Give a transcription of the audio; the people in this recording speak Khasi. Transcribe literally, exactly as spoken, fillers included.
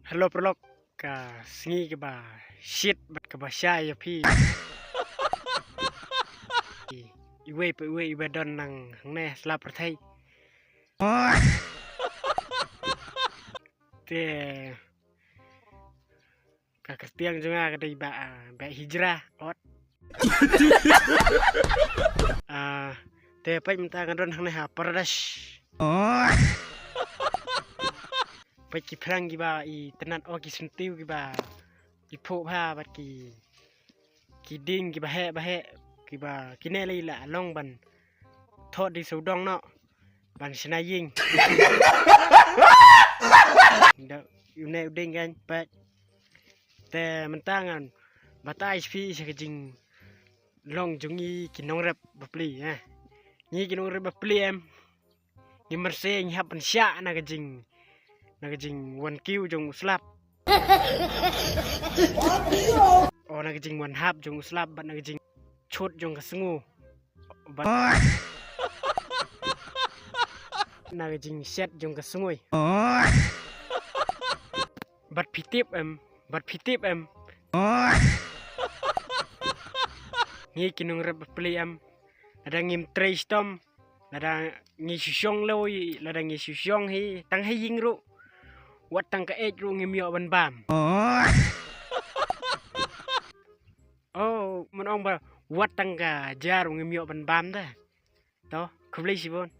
Hello paralok, ka sngi kaba shit bad kaba shai ïa phi. Iwei pa iwei iba don nang hangne ha sla pyrthei. Te ka kyrteng jong nga ka dei Bah, ah, Bah Hijrah, ot. Ah, te peit mynta nga don hangne ha Paradise. Peit ki phrang kiba itynnad, oh, ki syntiew kiba iphuh bha bad ki, ki dieng kiba heh ba heh, kiba kine lei la long ban thoh da i sawdong noh ban shna ïing. Da une u dieng kan peit. Te mynta ngan batai sha phi sha ka jinglong jong ngi ki nongrep bapli, eh. Ngi ki nongrep bapli em. Ngi marse ngi hap ban shah na ka jing, na ka jingwan kiew jong u slap. O, na ka jingwan hap jong u slap bad na ka jingchut jong ka sngu. Bad na ka jingshet jong ka sngui. Bad phi tip em, bad phi tip em. Ngi ki nongrep bapli em. Lada ngim trei shitom, lada ngi shu shong loi, lada ngi shu shong hi, tang ha ïing ruh, wat tang ka eit ruh ngim ïoh ban bam. Oh, man ong ba wat tang ka ja ruh ngim ïoh ban bam da. To, khublei shibun.